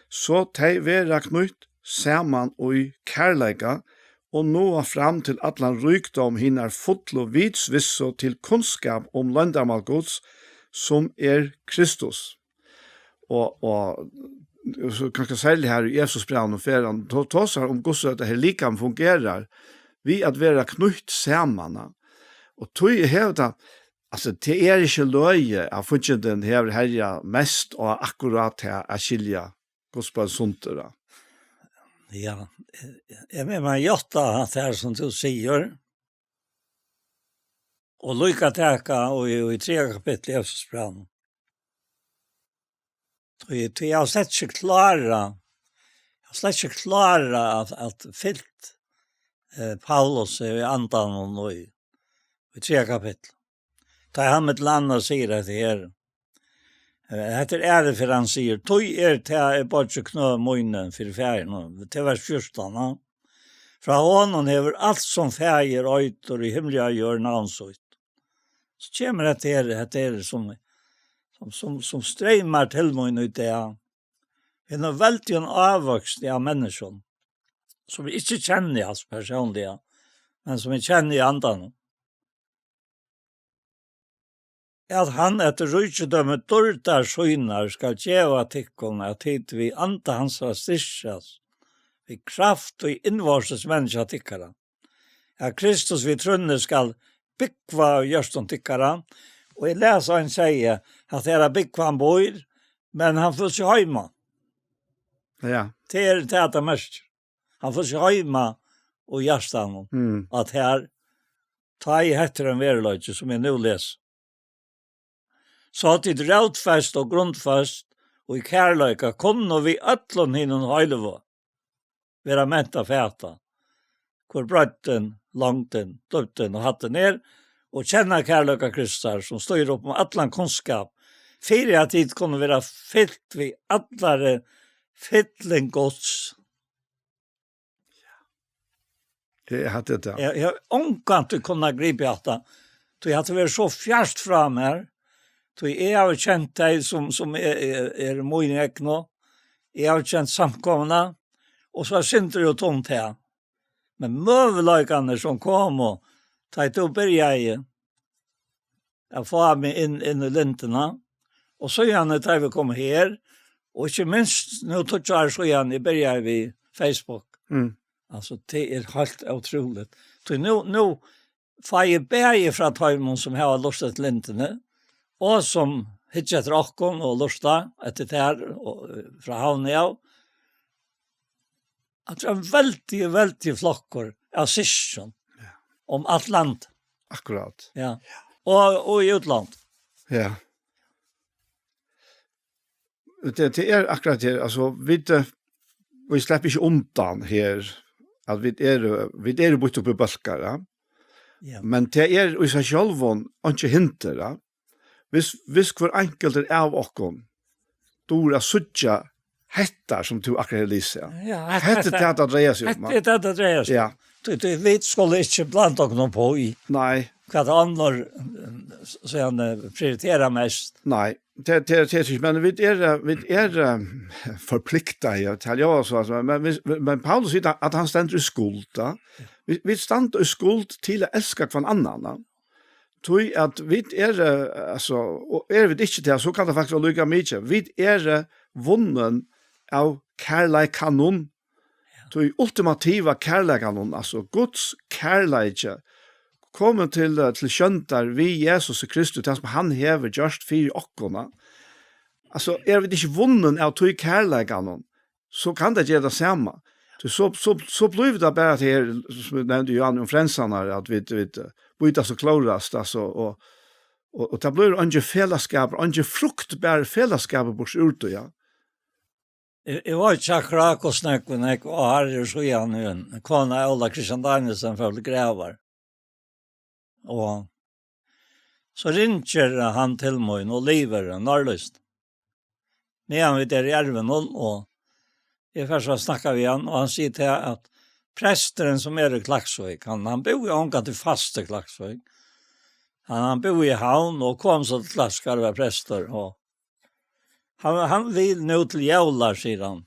so tey verða knýtt saman í kærleika, og náa fram til allan ríkdóm hinar fullu vitsvissu, til kunnskap um loyndarmál Guds, sum er Kristus." Og, og og so kanska serliga her í Efesusbrævinum, fer hann to-, tosar um hvussu hetta her likam fungerar, við at vera knýtt saman, ja. Og tí hevur tað, altso, tað er ikki løgið, at fíggindin hevur herjað mest á akkurát tað at skilja Guds børn sundur, ja. Ja, eg, eg vil man játta at tað er sum tú sigur. Og líka taka og í, í triðja kapitli í Efesusbrævinum. Tí, tí eg havi slett ikki klárað, eg havi slett ikki klárað at, at fylgt, eh, Paulus í andanum í, í triðja kapitli. Tá hann millum annað sigur hetta her. Eh, hetta er ærligt, fyri hann sigur: "Tí er tað eg boyggi knø míni fyri Faðirin." Til vers fjúrtan, ja. "Frá honum hevur alt, sum Faðir eitur í himli og á jørð, navn sítt." So kemur hetta her, hetta her sum, sum, sum, sum streymar til mín í dag. Ein veldigur ávøkstur av menniskjum, sum eg ikki kenni, altso, persónliga, men sum eg kenni í andanum. At hann eftir ríkidømi dýrdar sínar skal geva tykkum, at tit við anda hansara styrkjast, við kraft í innvortis menniskja tykkara, at Kristus við trúnni skal búgva í hjørtum tykkara. Og eg las ein segði, at tað er at búgva hann býr, men hann følir seg heima. Ja. Tað er tað, tað merkir. Hann følir seg heima í hjartanum. Mm. At her, tá ið hetta er ein veruleiki, sum eg nú lesi. So at tit rótfest og grundfest og í kærleika kunnu við øllum hinum heiløgu vera ment at fata, hvør breiddin, longdin, dýpdin og hæddin er, og kenna kærleika Kristusar, sum stígur upp um allan kunnskap, fyri at tit kunnu vera fylt við allari fylling Guds. Eg havi tað. Eg, eg havi ongantíð kunnað gripið hatta, tí hatta verður so fjart frá mær, tí eg havi kent tey, sum, sum er, er, er míni egnu, eg havi kent samkomuna, og so er sindur út um tað. Men møguleikarnir, sum komu, tá ið tú byrjaði at fáa meg inn, inn í lindina, og síðani, tá ið vit komu her, og ikki minst nú tíggju ár síðan eg byrjaði við Facebook. Mm. Altso, tað er heilt ótrúligt. Tí nú, nú fái eg bæði frá teimum, sum hava lurtað eftir lindini, og sum hyggja eftir okkum og lurta eftir tær og, eh, frá Havn av, at tað er ein veldigur, veldigur flokkur av systkjum. Ja. Um alt land. Akkurát. Ja. Og, og í útland. Ja. Tað, tað er akkurát tað, altso, vit, eh, vit sleppa ikki undan her, at vit eru, vit eru býtt upp í bólkar, ja. Ja. Men tað er í seg sjálvum einki hinder, ja. Hvis, hvis hvør einkultur av okkum dugir at síggja hetta, sum tú akkurát hevur lisið, ja. Ja, hetta, hetta er tað, tað dreiar seg um, hetta er tað, tað dreiar seg um. Ja. Tí, tí vit skulu ikki blanda okkum upp í, nei, hvat onnur, eh, síðan, eh, prioritera mest. Nei, tað, tað, tað er ikki, men vit eru, eh, vit eru, eh, forpliktaði, ja, til, ja, so, altso, men, men, men Paulus sigur at hann stendur í skuld, ja. Vit, vit standa í skuld til at elska hvønn annan, ja. Tí at vit eru, eh, altso, og eru vit ikki tað, so kann tað faktiskt vera líka mikið. Vit eru vunnin av kærleikanum, tí ultimativa kærleikanum, altso Guds kærleiki, komin til, eh, til sjóndar við Jesus Kristus, tað sum hann hevur gjørt fyri okkum. Altso, eru vit ikki vunnin av tí kærleikanum, so kann tað gera tað sama. So, so, so, so blívur tað bara at her, sum eg nevndi, Johan, um frelsarnar, at vit, vit, eh, býtast og klórast, altso, og, og, og tað blívur eingin felagsskapur, eingin fruktbar felagsskapur burtur úr tí, ja. Eg, eg veit ikki akkurát hvussu nógv, nógv ár er síðan, ein kona Óla Kristian Danielsen fór til gravar. Og so ringir hann til mín, Oliver Norløst. Meðan vit eru í Ervinum, og eg fari so at snakka við hann, og hann sigur til at presturin, sum er í Klaksvík, hann, hann búði ongantíð fast í Klaksvík. Hann, hann búði í Havn og kom so til Klaksvíkar og var prestur, og hann, hann vil nú til jóla, sigur hann,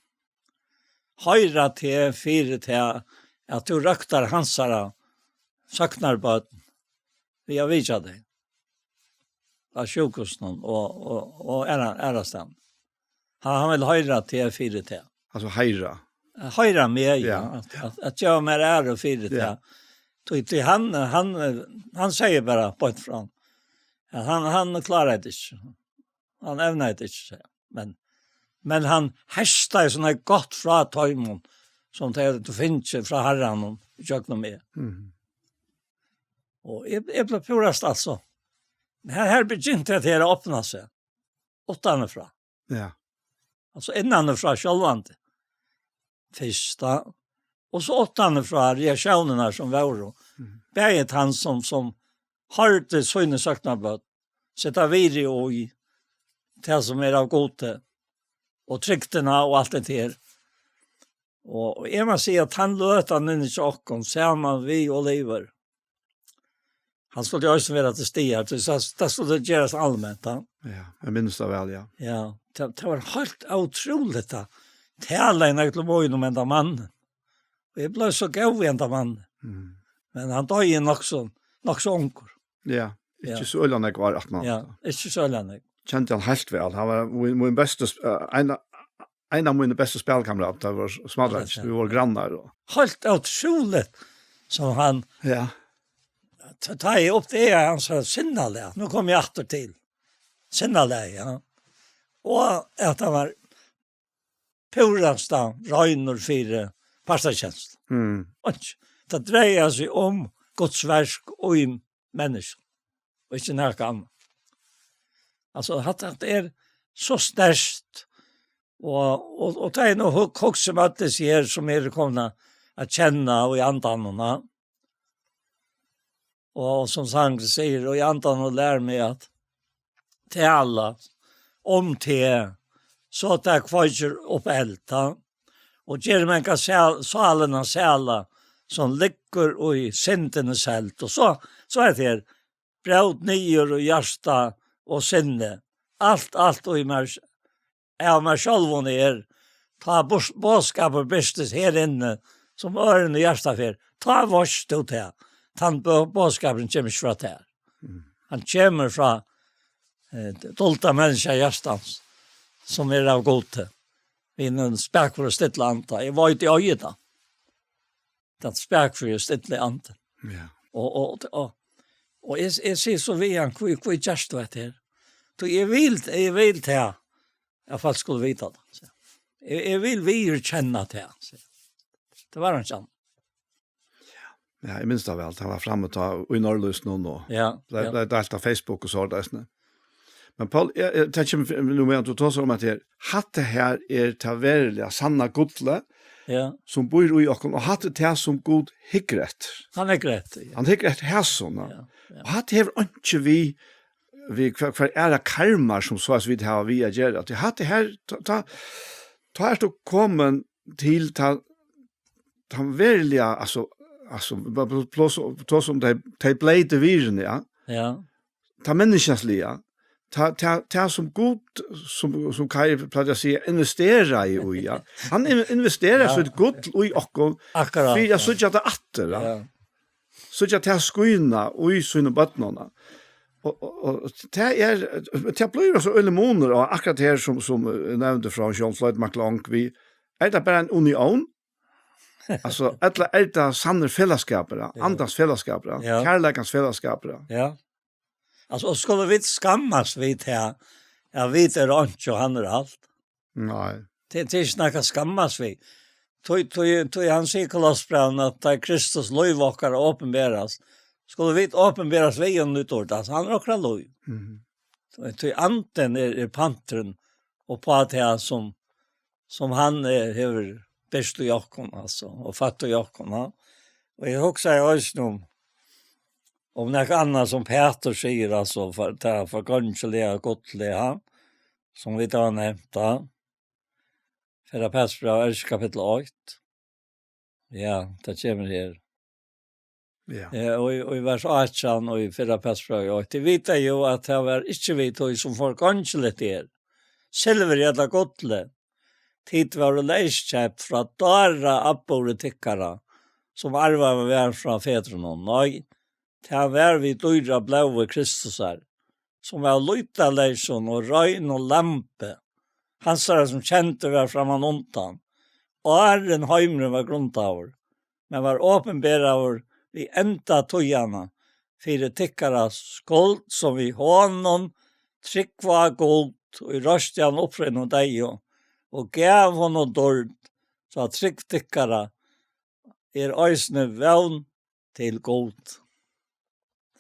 hoyra teg fyri tað, at tú røktar hansara sóknarbørn við at vitja tey á sjúkrahúsinum og, og, og aðra-, aðrastaðni. Ja, hann vil hoyra teg fyri teg. Altso hoyra. Hoyra meg, ja. Ja, at, ja. At, at geva mær æru fyri teg. Ja. Tí, tí hann, hann, hann sigur bara beint fram. Ja, hann, hann klárar tað ikki. Hann evnar tað ikki, sigur hann. Men, men hann heystar so nógv gott frá teimum, sum tey høvdu fingið frá Harranum ígjøgnum meg. Mhm. Og eg, eg bleiv púra stadsa. Her, her begynti tað her at opna seg. Uttanfrá. Ja. Altso innanfrá sjálvandi. Fyrsta. Og so uttanfrá reaktiónirnar sum vóru. Mhm. Bæði tann sum, sum hoyrdi síni søknarbøn, seta virði í tað sum er av Gudi, og trygdina og alt tað her. Og, og eg má siga at hann løt hann inn í okkum, saman við Oliver. Hann skuldi jo eisini vera til staðar, tí so, tað skuldi gerast alment, ja. Ja, eg minnist tað væl, ja. Ja, tað, tað var heilt ótrúligt, tað. Tað leið nógv til mín um henda mannin. Og eg bleiv so góð við henda mannin. Mm. Men hann doyði nokk so, nokk so ungur. Ja, ikki Ja. so øgiliga nógv ár aftan á. Ja, ikki so øgiliga nógv. Kendi hann heilt væl. Hann var mín, mín bestu sp-, eh, ein, ein av mínum bestu spælkameratar, tað var smáttleiki. Ja, ja. Vit vóru grannar og Heilt ótrúligt, sum hann Ja. Tá, tá eg uppdagaði hann so sinnalag. Nú kom eg aftur til sinnalag, ja. Og at hann var púrasta reinur fyri pastorskenslu. Mm. Og tað dreiar seg um Guds verk og í menniskjum, og ikki nakað annað. Altso, hatta, hatta er so sterkt, og, og, og tað er nú hug-, hugsi um øll hesi her, sum eru komnir at kenna og í andanum, ja. Og sum sangurin sigur, og í andanum lær meg at tala um teg, so at tað kveikir upp eld, ja. Og ger manga sæl-, sálina sæla, sum liggur í syndini seld. Og so, so er tað her, brót niður og hjarta og sinni. Alt, alt í mær, av mær sjálvum er, tá bos-, boðskapur birtist her inni, sum øðrum í hjarta fer, tá veitst tú tað. Tann bo-, boðskapurin kemur ikki frá tær. Mm. Hann kemur frá, eh, dulda menniskja hjartans, sum er av Gudi. Við einum spakum og stilla anda. Eg veit, eg eigi tað. Tann spakuliga og stilla andin. Ja. Og, og, og, og eg, eg sigi so við hann, hví, hví gert tú hetta her? Tí eg vil, eg vil tað, at fólk skulu vita tað, sigur hann. Eg, eg vil viðurkenna tað, sigur hann. Tað var hann ikki annar. Ja, eg minnist tað væl. Tað var frammi tá í Norðlýsinum og Ja, bleiv, ja. bleiv deilt á Facebook og so, tað er sånn. Men Poul, eg, eg, tað kemur fram nú, meðan tú tosar um at her, hatta her er tað veruliga sanna gullið, Ja. sum býr í okkum, og hatta er tað sum Gud hyggur eftir. Hann hyggur eftir, ja. Hann hyggur eftir hesum, ja. Ja, ja. Og hatta hevur einki við, við hvar, hvar eru karmar sum so at vit hava við at gera. Tí hatta her, tá, tá, tá ert tú komin til ta, ta veruliga, altso, altso, bara pl-, pl-, tosa um tey, tey bleitu virðini, ja. Ja. Ta menniskjaliga. Ta, ta, ta sum Gud, sum, sum Kai pleiddi at siga, investeraði í, ja. Hann in-, investerar Ja. sítt gull í okkum, Akkurát, fyri at ja. síggja tað aftur, ja. Ja. Síggja tað skína í sínum børnum, ja. Og, og, og tað er, tað blívur so øgiligur munur á akkurát her sum, sum, eh, nevndi frá Jean Floyd McClung, við, er tað bara ein unión? Altso, ella er tað sannur felagsskapur, ja? Ja. Andans felagsskapur, ja? Ja. Kærleikans felagsskapur, ja? Ja. Altso, og skulu vit skammast við tað, ja, vit eru einki og hann er alt? Nei. Tað, tað er ikki nakað at skammast við. Tí, tí, tí hann sigur í Kolossebrævinum, at tá Kristus lív okkara opinberast, skulu vit opinberast við honum í dýrd. Altso, hann er okkara lív. Mhm. Tí, tí andin er, er panturin uppá tað sum, sum hann, eh, hevur birst í okkum, altso, og føtt í okkum, ja. Og eg hugsaði eisini um, um nakað annað sum Pætur sigur, altso, for, tað forgongiliga gullið, ja, sum vit hava nevnt, ja. Fyrra Pætursbræv, ellivta kapittul, eitt. Ja, tað kemur her. Ja. Eh, og í, og í vers átjan og í fyrra Pætursbræv eitt. Tit vita jú, at tað var ikki við tí, sum forgongiligt er, silvuri ella gulli, tit vóru leyskeypt frá dára atburði tykkara, sum arvað var frá fedrunum. Nei, tað var við dýra blóði Kristusar, sum av lýtaleysum og reinum lambi hansara, sum kendur var framman undan, áðrenn heimurin var grundaður, men var opinberaður við enda tíðanna fyri tykkara skuld, sum við honum trúgva á Gud, ið reisti hann upp frá hinum deyðu, og gav honum dýrd, so at trúgv tykkara er eisini vón til Gud.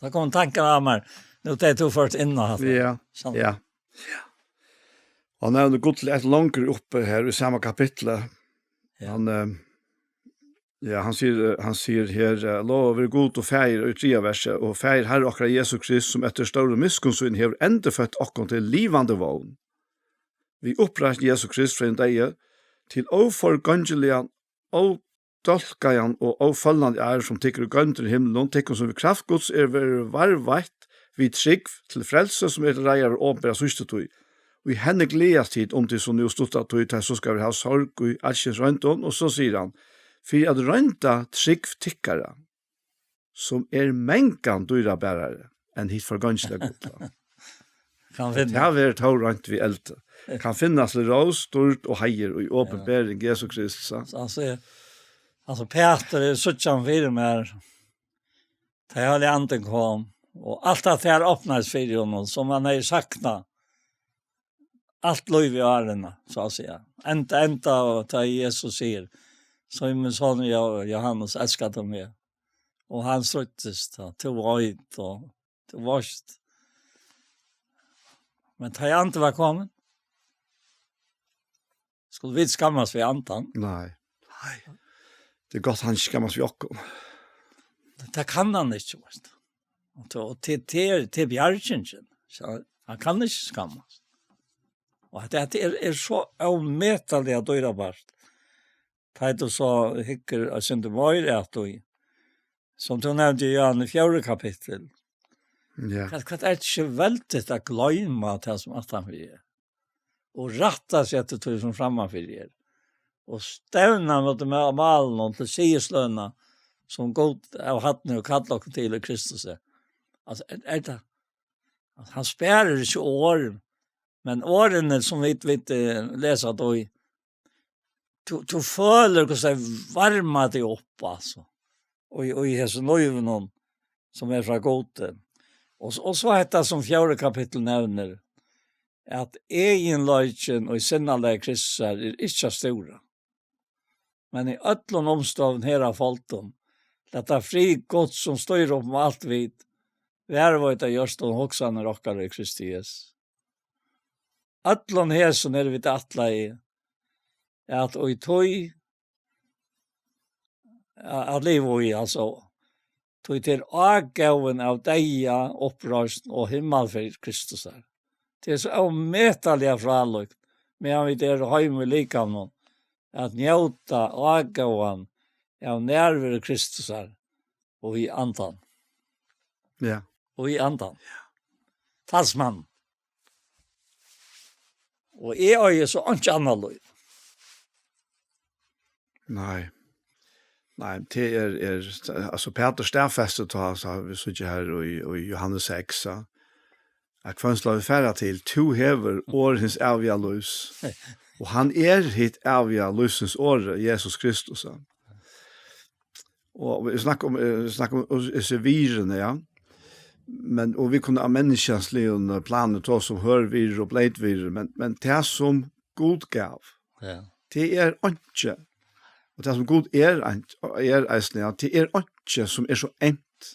So kom tanken á mær, nú tá tú fórt inn á hatta. Ja, Sånn. Ja. Og hann nevnir Gud til eitt longur uppi her í sama kapitli. Ja. Hann, eh, ja, hann sigur, eh, hann sigur her, eh, "Lov veri Gud og Faðir" í triðja versi, "og Faðir Harra okkara Jesu Krist, sum eftir stóru miskunn sín hevur endurføtt okkum til livandi vón. Við uppreisn Jesu Krist frá hinum deyðu, til óforgongiligan, ódálkaðan og ófølnandi arv, sum tykkum er goymdur í himlum, tykkum, sum við kraft Guds er verður varðveitt við trúgv til frelsi, sum er til reiðar at opinbera síðstu tíð. Og í henni gleðast tit um tit so nú stutta tíð, tá so skal vera sorg í alskyns royndum." Og so sigur hann, "Fyri at roynda trúgv tykkara, sum er mangan dýrabarari enn hitt forgongilega gullet." Kann finna. Tað verður tó roynt við eldi. Kann finnast til rós, dýrd og heiður í opinbering Jesu Krist, so. So, altso, eg, altso, Petur, eg síggi hann fyri mær. Tá Heilagi Andin kom, og alt at tað opnaðist fyri honum, sum hann hevði saknað alt lívið á árunum, so at siga. Enda, enda, og tá Jesus sigur, "Símun, sonur Jo-, Jóhannes, elskar tú meg?" Og hann stríddist, og tú veit, og tú veist. Men tá Andin var komin, skulu vit skammast við Andan? Nei. Nei. Tað er gott, hann ikki skammast við okkum. Tað kann hann ikki, veist. Og tað, og tað, tað er, tað er bjargingin. So hann kann ikki skammast. Og at tað er, er so ómetaliga dýrabært. Tá tú so hyggur og syndir meir at tí, sum tú nevndi, Jan, í fjórða kapittul. Ja. Hvat, hvat er tað ikki veldigt at gloyma tað sum aftanfyri er? Og rætta seg eftir tí sum frammanfyri er. Og stevna móti má-, málinum til siðurslønina, sum Gud av hædni hevur kallað okkum til í Kristusi. Altso, er, er tað, altso, hann sparir ikki orð, men orðini sum vit, vit, eh, lesa tá í, tú, tú følir hvussu tey varma teg upp, altso. Og í, og í hesum lívinum, sum er frá Gudi. Og, s-, og so hetta sum fjórða kapittul nevnir, at eginleikin og sinnalagi Kristusar er ikki at stúra. Men í øllum umstøðum her á foldum, lata frið Guds, sum stýrir upp um alt vit, varðveita hjørtu og hugsanir okkara í Kristi Jesu. Øllum hesum eru vit ætlaði at í tí, at liva í, altso, tí tað er ágóðin av deyða, uppreisn og himmalferð Kristusar. Tað er so ómetaliga frálíkt, meðan vit eru heima í likamnum, at njóta ágóðan av nærveru Kristusar og í Andan. Ja. Og í Andan. Talsmann. Og eg eigi so einki annað lív. Nei. Nei, tað er, er, altso, Petur staðfestir tá, so vit síggja her í, í Jóhannes seks, ja, at hvønn skal vit fara til? Tú hevur orð hins æviga lívs. Og hann er hitt æviga lívsins orð, Jesus Kristus, ja. Og vit snakka um, eh, snakka um, um hesi virðini, ja. Men, og vit kunnu av menniskjansligum, eh, plani tosa um hørð virði og bleyt virði, men, men tað sum Gud gav, ja, tað er einki. Og tað sum Gud er ein-, er eisini, ja, tað er einki sum er so eymt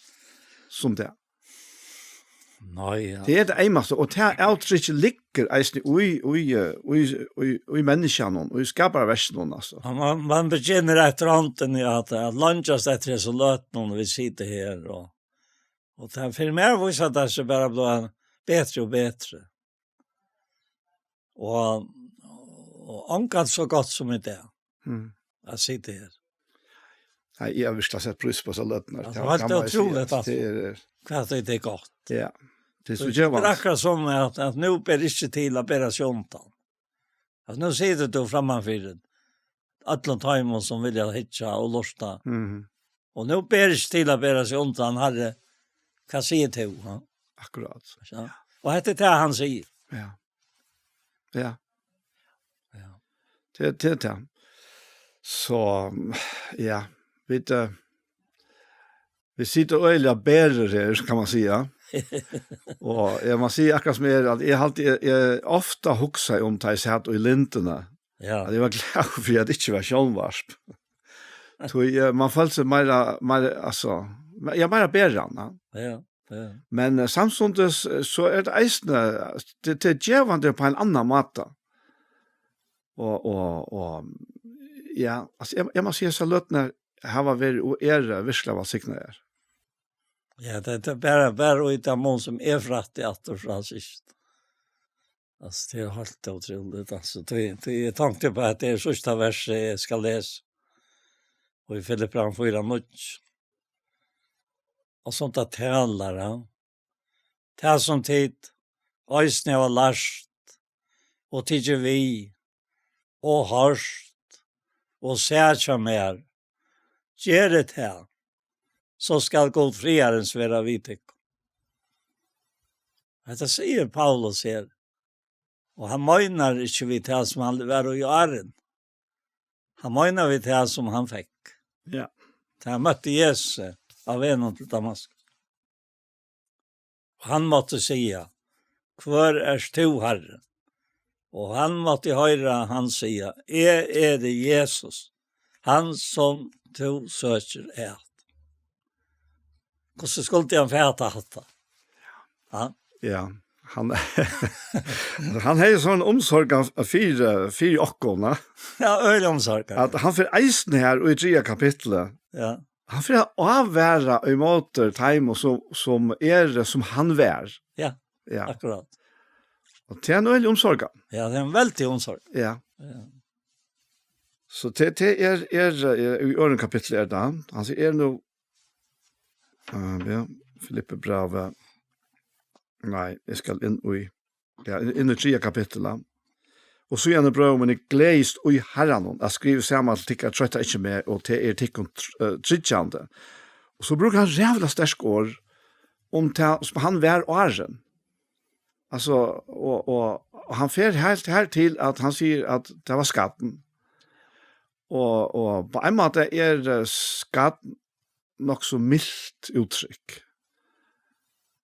sum tað. Nei, ja. Tað er tað eymasta, og tað avtrykkið liggur eisini í, í, eh, í, í, í menniskjanum, í skaparverkinum, altso. Ja, man, man begynner eftir ånden, ja, at, at longast eftir hesum løtunum, vit sita her, og, og tað, fyri meg vísir tað seg bara at blíva betri og betri. Og, og ongan so gott sum í dag. Mm. At sita her. Nei, eg havi virkelig sett prís á hesar løturnar. Ja, tað var heilt ótrúligt, altso. Tað er, eh, hvat tað er gott. Ja. Tað er so gevandi. Tað er akkurát sum at, at nú ber ikki til at bera seg undan. Altso, nú situr tú frammanfyri øllum teimum sum vilja hyggja og lurta. Mhm. Og nú ber ikki til at bera seg undan, Harri, hvat sigur tú, ha? Akkurát. Ja. Og hetta er tað, hann sigur. Ja. Ja. Tað, tað er tað. So, ja, vit, eh, vit sita øgiliga bert her, kann man siga. Og eg má siga akkurát sum er, at eg haldi, eg, eg ofta hugsaði um, tá eg sat í lindini, Ja. at eg var glaður fyri, at ikki var sjónvarp. Tí, eh, man følir seg meira, meira, altso, me-, ja, meira berandi, ja. Ja, ja. Men, eh, samstundis, eh, so er tað eisini, eh, tað, tað er gevandi á ein annan máta. Og, og, og, ja, altso, eg, eg má siga, so løturnar hava verið og eru virkuliga vælsignaðar. Ja, tað, tað er bara, bara í tann mun sum eg frætti aftur frá síðst. Altso, tað er heilt ótrúligt, altso. Tað, tað, eg tonkti bara, at tað er síðsta vers, eg skal lesa. Og í Filippibrævinum fýra níggju. Og sum tað talar, ja. Tað sum tit eisini hava lært og tikið við og hoyrt og sæð hjá mær, gerið tað, so skal Gud friðarins vera við tykkum. Hetta sigur Paulus her. Og hann meinar ikki við tað, sum hann var í áðrenn. Hann meinar við tað, sum hann fekk. Ja. Tá hann møtti Jesus á vegnum til Damaskus. Og hann mátti siga: "Hvør ert tú, Harri?" Og hann mátti hoyra hann siga: "Eg eri Jesus, hann sum tú søkir at." Hvussu skuldi hann fata hatta? Ha? Ja, hann, hann hevði sovorðna umsorgan fyri, fyri okkum, na? Ja, øgiliga umsorgan. At hann fer eisini her í triðja kapitli. Ja. Hann fer at ávara ímóti teimum, sum, sum er, sum hann var. Ja, Ja. akkurát. Og tað er ein øgilig umsorgan. Ja, tað er ein veldig umsorgan. Ja. Ja. So tað, tað er, er, er, í øðrum kapitli er tað. Hann sigur, er nú, eh, ja, Filippibrævið. Nei, eg skal inn í, ja, inn í triðja kapittul, ja. Og síðani, brøður mínir, gleðist í Harranum, at skriva saman til tykkara troyttar ikki meg, og tað er tykkum tr-, eh, tryggjandi. Og so brúkar hann ræðuliga sterk orð um tað, sum hann var áðrenn. Altso, og, og, og hann fer heilt her til, at hann sigur, at tað var skatin. Og, og á ein máta er, eh, skatin nokk so milt úttrykk.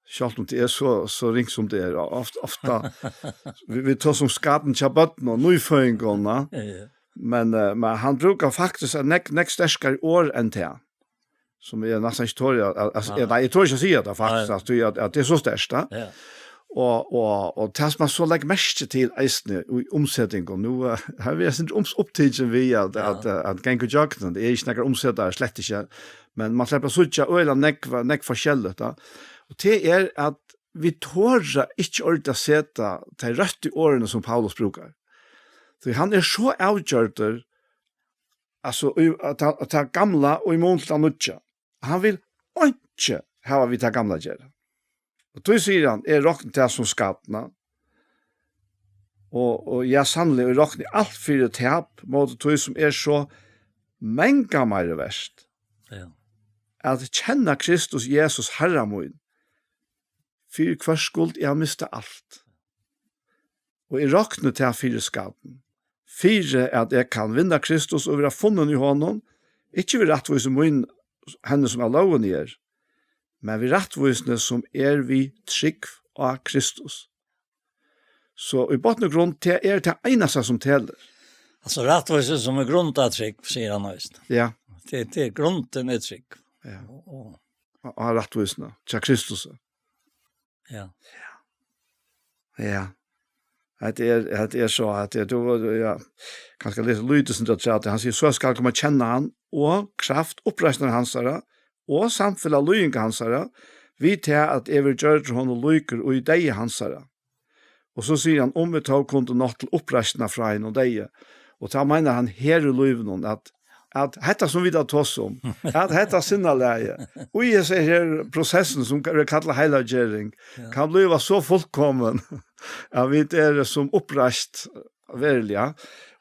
Sjálvt um tað er so, so ringt sum tað er, og oft-, ofta, vit, vit tosa um skatin hjá børnum og nýføðingum, na? Ja. Men, eh, men hann brúkar faktiskt eitt nógv, nógv sterkari orð enn tað. Sum eg næstan ikki tori at, at, at, Nei. nei, eg tori ikki at siga tað faktiskt, Nei. at, at, at tað er so sterkt, da. Ja. Og, og, og tað sum man so leggur merki til eisini í umsetingum, nú, eh, her vil eg sindur ums-, upptikin við at, Ja. at, eh, at ganga í gjøgnum. Tað er ikki nakar umsetar, slett ikki. Men man sleppur at síggja øgiliga nógv, nógv forskelligt, da. Og tað er at vit tora ikki ordiliga at seta tey røttu orðini, sum Paulus brúkar. Tí hann er so avgjørdur, altso, í, at ta, at ta gamla og í mun til ta nýggja. Hann vil einki hava við ta gamla at gera. Og tí sigur hann, eg rokni tað sum skatin, og, og ja, sanniliga, eg rokni alt fyri tap móti tí, sum er so mangan meira vert. Ja. At kenna Kristus Jesus, Harra mín, fyri hvørs skuld eg havi mistað alt. Og eg rokni tað fyri skatin, fyri at eg kann vinna Kristus og vera funnin í honum, ikki við rættvísi mín, henni sum av lógini er, men við rættvísini sum er við trúgv á Kristus. So í botn og grund, tað er tað einasta sum telur. Altso, rættvísi sum er grundað á trúgv, sigur hann eisini. Ja. Tað, tað er grundin er trúgv. Ja. Og, og Á, á rættvísina, hjá Kristus. Ja. Ja. Hetta er, hetta er so, at eg, tú, ja, kanska lesa lítið sindur afturat. Hann sigur, so skal koma at kenna hann, og kraft uppreisnar hansara, og samfelag líðinga hansara, við tað at eg verði gjørdur honum líkur í deyða hansara. Og so sigur hann, um eg tó kundi nátt til uppreisnar frá hinum deyðu. Og tá meinar hann her í lívinum, at, at hetta sum vit hava tosað um, at hetta sinnalagið, í hesi her prosessin sum verður kallað heilaggjøring, Ja. kann blíva so fullkomin, at vit eru sum uppreist veruliga.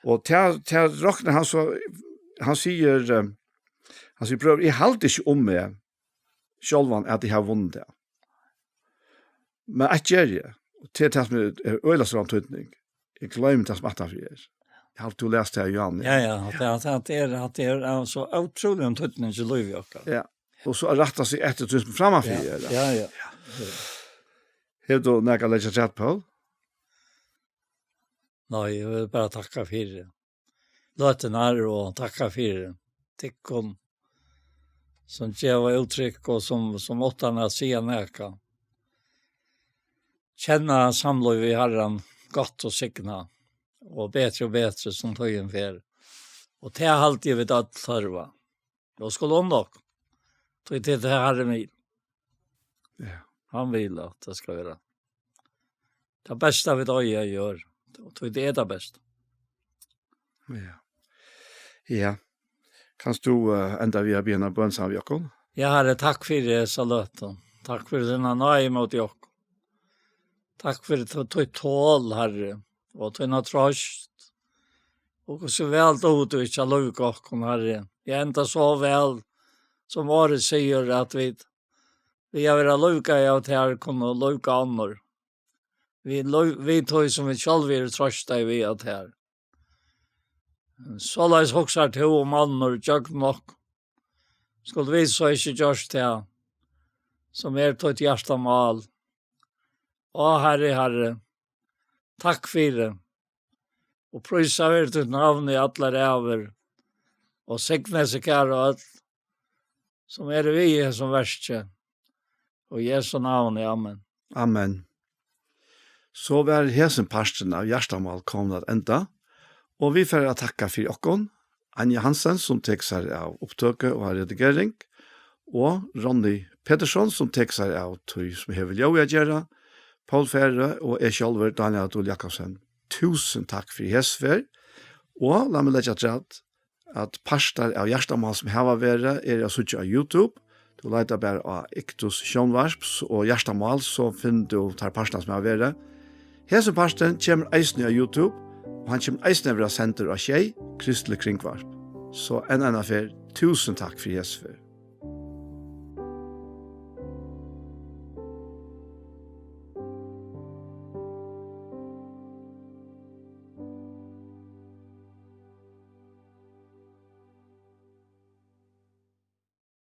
Og tað, tað roknar hann so, hann sigur, eh, hann sigur, brøður, eg haldi ikki um meg sjálvan, at eg havi vunnið tað. Men eitt geri eg, og tað er tað sum er, er øgiliga stóran týdning. Eg gloymi tað sum aftanfyri er. Eg haldi, tú lest tað, Johan. Ja, ja, at, at, at det er, at det er altså utrolig en tydning til liv i okkara. Ja. Og so at rætta seg eftir tí sum frammanfyri er. Ja, ja. Hevur tú nakað at leggja afturat, Poul? Nei, eg vil bara takka fyri løturnar og takka fyri tykkum sum geva úttrykk og sum, sum uttan at siga nakað kenna samlív við Harran gott og signa og betri og betri sum tíðin fer. Og tað haldi eg vit øll tørva. Og skulu nokk. Tí tað er tað Harrin vil. Ja. Hann vil at tað skal vera tað besta vit eiga at gera. Tí tað er tað besta. Ja. Ja. Kanst tú, eh, enda við at biðja eina bøn saman við okkum? Ja, Harri, takk fyri hesa løtu. Takk fyri tína náði móti okkum. Takk fyri tí-, títt tol, Harri, og tína troyst. Og hvussu væl dugir tú ikki at lívga okkum, Harri. Ja, enda so væl, sum orðið sigur, at vit, við at vera lívgaði av tær, kunnu lívga onnur. Vit lív-, vit tí, sum vit sjálv eru troystaði við av tær. Soleiðis hugsar tú um onnur gjøgnum okkum. Skuldu vit so ikki gjørt tað, sum er títt hjartamál? Á, Harri, Harri, takk fyri. Og prísað verði títt navn í allar ævir. Og signa hesi kæru øll, sum eru við í hesum verki. Og í Jesu navni, amen. Amen. So var hesin parturin av Hjartamál komin at enda, og vit fara at takka fyri okkum, Anja Hansen, sum tekur sær av upptøku og redigering, og Ronny Petersson, sum tekur sær av tí sum hevur við ljóðið at gera, Poul Færø og eg sjálvur, Dánjal Dul Jakobsen. Túsund takk fyri hesa ferð, og lat meg leggja afturat, at partar av Hjartamál sum hava verið, eru at síggja á YouTube. Tú leitar bara á Iktus Sjónvarps og Hjartamál, so finnur tú teir partarnar sum hava verið. Hesin parturin kemur eisini á YouTube, og hann kemur eisini at vera sendur á Sjey, Kristiligt Kringvarp. So enn eina ferð, túsund takk fyri hesa ferð.